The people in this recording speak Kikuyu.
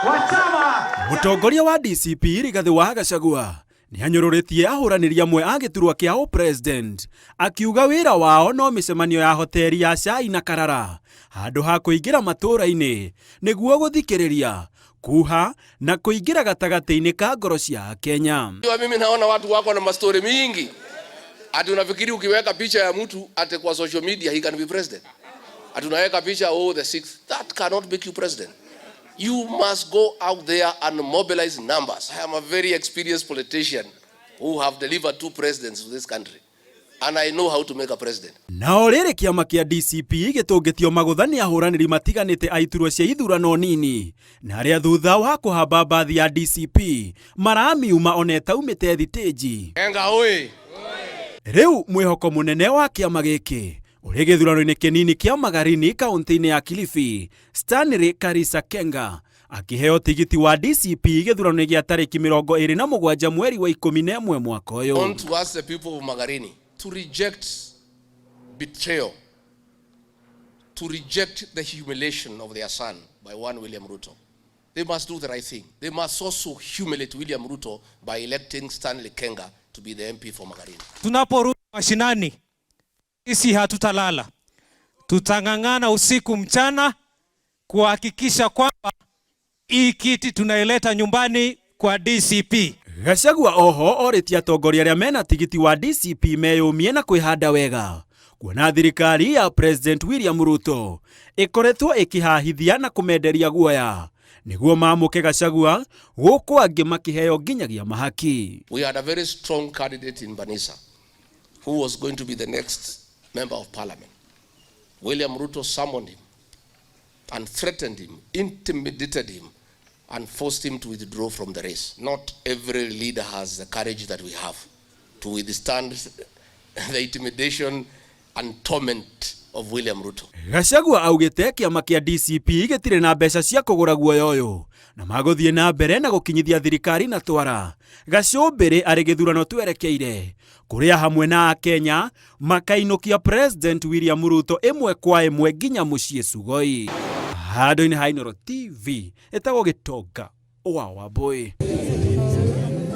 Wa chama. Mũtongoria wa DCP Rigathĩ wa Gachagua nĩ anyũrũrĩtie ahũranĩri amwe a gĩturwa kĩa ũpresident akiuga wĩra wao no mĩcemanio ya hoteri ya cai na karara handũ ha kũingĩra matũũra-inĩ nĩguo gũthikĩrĩria kuha na kũingĩra gatagatĩ-inĩ ka ngoro cia Kenya. Mimi naona watu wako na mastori mingi ati unafikiri ukiweka picha ya mtu ati kwa social media he can be president. Ati unaweka picha, oh, the sixth, that cannot make you president. You must go out there and mobilize numbers. I am a very experienced politician who have delivered two presidents to this country. And I know how to make a president. Nao rĩrĩ kĩama kĩa DCP gĩtũngĩtio magũtha nĩ ahũranĩri matiganĩte a iturwa cia ithurano nini na arĩa thutha wa kũhamba mbathi ya DCP maramiuma ona ĩtaumĩte thitĩnji. Enga oi. Rĩu mwĩhoko mũnene wa kĩama gĩkĩ ũrĩ gĩthurano-inĩ kĩnini kĩa Magarini kaunti-inĩ ya Kilifi, Stanley Karisa Kenga akĩheo tigiti wa DCP gĩthurano-inĩ gĩa tarĩki 27 mweri wa 11 mwaka ũyũ. Want to ask the people of Magarini to reject betrayal, to reject the humiliation of their son by one William Ruto. They must do the right thing. They must also humiliate William Ruto by electing Stanley Kenga to be the MP for Magarini. Tunaporudi mashinani, sisi hatutalala, tutang'ang'ana usiku mchana kuhakikisha kwamba hii kiti tunaileta nyumbani kwa DCP. Gachagua oho orĩtie atongoria arĩa mena tigiti wa DCP meyũmie na kwĩhanda wega kuona thirikari ya President William Ruto ĩkoretwo ĩkĩhahithia na kũmenderia guoya nĩguo mamũke Gachagua gũkũ angĩ makĩheo nginyagia mahaki. We had a very strong candidate in Banisa who was going to be the next member of parliament. William Ruto summoned him and threatened him, intimidated him, and forced him to withdraw from the race. Not every leader has the courage that we have to withstand the intimidation and torment of William Ruto. Gachagua augĩte kĩama kĩa DCP gĩtirĩ na mbeca cia kũgũra guoya ũyũ na magũthiĩ na mbere na gũkinyithia thirikari na twara gacũmbĩrĩ arĩ gĩthurano twerekeire kũrĩa hamwe na Akenya makainũkia President William Ruto ĩmwe kwa ĩmwe nginya mũciĩ Sugoi. Handũ-inĩ ha Inooro TV ĩtagwo Gĩtonga wa Wambũi.